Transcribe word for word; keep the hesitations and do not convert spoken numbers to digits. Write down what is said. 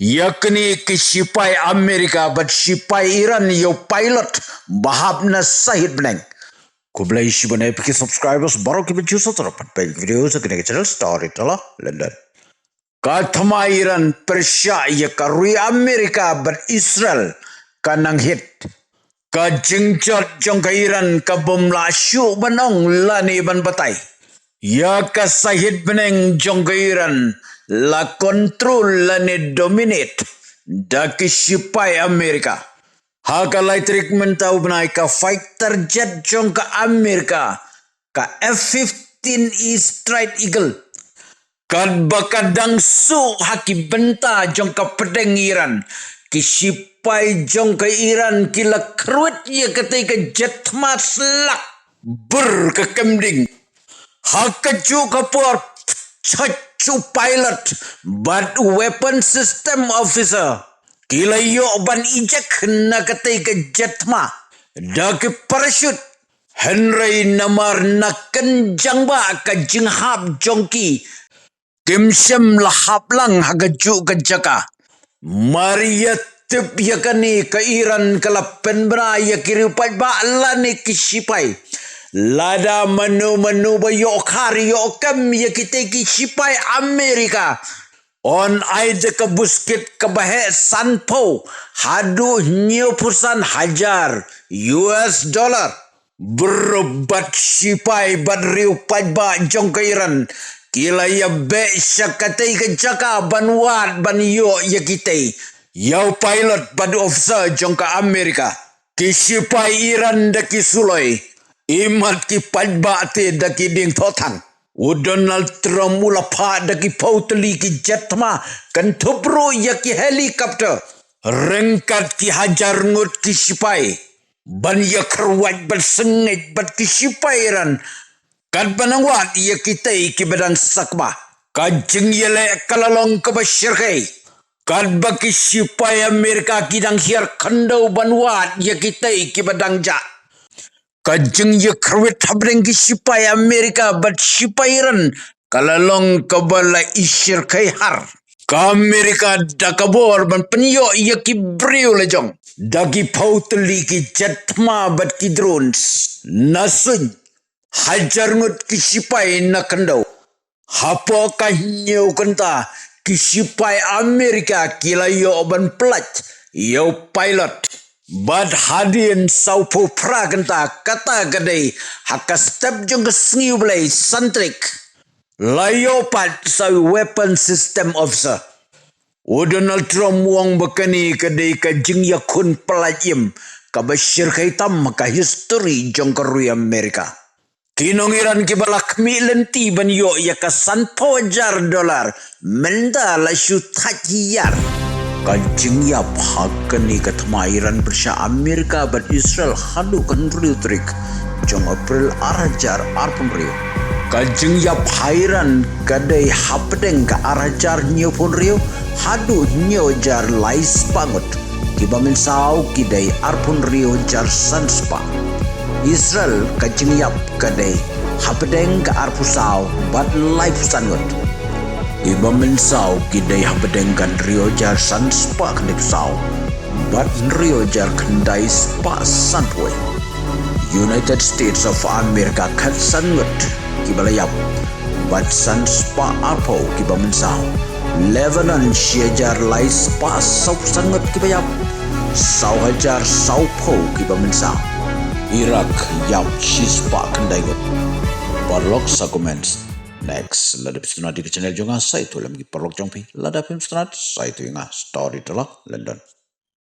ïa kine ki shipai Amerika bad shipai Iran ïa u pilot ba hap na sahit bneng. Khublei shibun ïa phi ki subscribers baroh kiba ju subscribe ban peit video sa kane ka channel Storyteller London. Ka thma Iran pyrshah ïa ka ri Amerika bad Israel ka nang hit. Ka jingjot jong ka Iran ka bym lah shuh ban ong lane ban batai ïa ka sahit bneng jong ka Iran, la control lane dominate da ki shipai Amerika. Ha ka lai tarik mynta u bnai ka fighter jet jong ka Amerika, ka F fifteen E Strike Eagle, katba ka dang suh ha ki bynta jong ka pdeng Iran, ki shipai jong ka Iran ki la khrwit ïa katei ka jet thma slak bur ka kem ding. Ha kajuh ka por, choit u pilot bad weapon system officer ki la ïoh ban eject na katei ka jet thma da ki parachute. Hynrei namar na kynjang ba ka jinghap jong ki kim shym la hap lang ha kajuh ka jaka. Mar ïa tip ïa kane ka Iran ka la pynbna ïa ki riew paidbah lane ki shipai. Lada mano mano ba ïoh khar ïoh kem ïa kitei ki shipai Amerika, yn ai da ka buskit kaba heh sanphew haduh hynñiewphew san hajar U S dollar. Bad shipai bad riew paidbah jong ka Iran ki la ïa beh sha katei ka jaka ban wad ban ïoh ïa kitei, ïa u pilot bad u officer jong ka Amerika. Ki shipai Iran da ki suloi, imat ki paidbah te da ki dieng thohthang. U Donald Trump u la phah da ki phew tylli ki jet thma, kynthup ruh ïa ki helicopter, ryngkat ki hajar ngut ki shipai ban ïa kharwait bad sngewbha bad ki shipai Iran. Katba nang wad ïa kitei kiba dang sakma, ka jingïaleh ka la long kaba shyrkhei. Katba ki shipai Amerika ki dang hiar khyndew ban wad ïa kitei kiba dang jah, ka jingïakharwit hapdeng ki shipai Amerika bad shipai Iran ka la long kaba la ishyrkhei har. Ka Amerika da ka bor ban pynïoh ïa ki briew la jong da ki phew tylli ki jet thma bad ki drones na suiñ, hajar ngut ki shipai na khyndew. Hapoh ka hynñiew kynta, ki shipai Amerika ki la ïoh ban pyllait ïa u pilot bad hadien sawphew phra kynta, kata ka dei ha ka step jong ka sngi U Blei, san tarik, la ïoh pat sa u weapon system officer. U Donald Trump u ong ba kane ka dei ka jingïakhun pyllait im kaba shyrkhei tam ha ka history jong ka ri Amerika. Ki nong Iran kiba la khmih lynti ban ïoh ïa ka sanphew hajar dollar, mynta la shu thait hiar. Ka jingïap ha kane ka thma Iran pyrshah Amerika bad Israel haduh ka hynriew tarik jong April ar hajar arphew hynriew. Ka jingïap ha Iran ka dei hapdeng ka ar hajar hynñiewphew hynriew haduh hynñiew hajar lai spah ngut. Kiba mynsaw ki dei arphew hynriew hajar san spah. Israel ka jingïap ka dei hapdeng ka arphew saw bad laiphew san ngut. Kiba mynsaw ki dei hapdeng ka hynriew hajar san spah khyndaiphew saw bad hynriew hajar khyndai spah sanphew. United States of America khatsan ngut kiba la ïap bad san spah arphew kiba mynsaw. Lebanon shi hajar lai spah sawphew san ngut kiba ïap, saw hajar sawphew kiba mynsaw. Iraq ïap shi spah khyndai ngut. Paralok, sa kumne. Next, lada phi sngewtynnat ïa ka channel jong nga, sa ïathuh lem ki paralok jong phi. Lada phim sngewtynnat, sa ïathuh ïa nga. Storyteller London.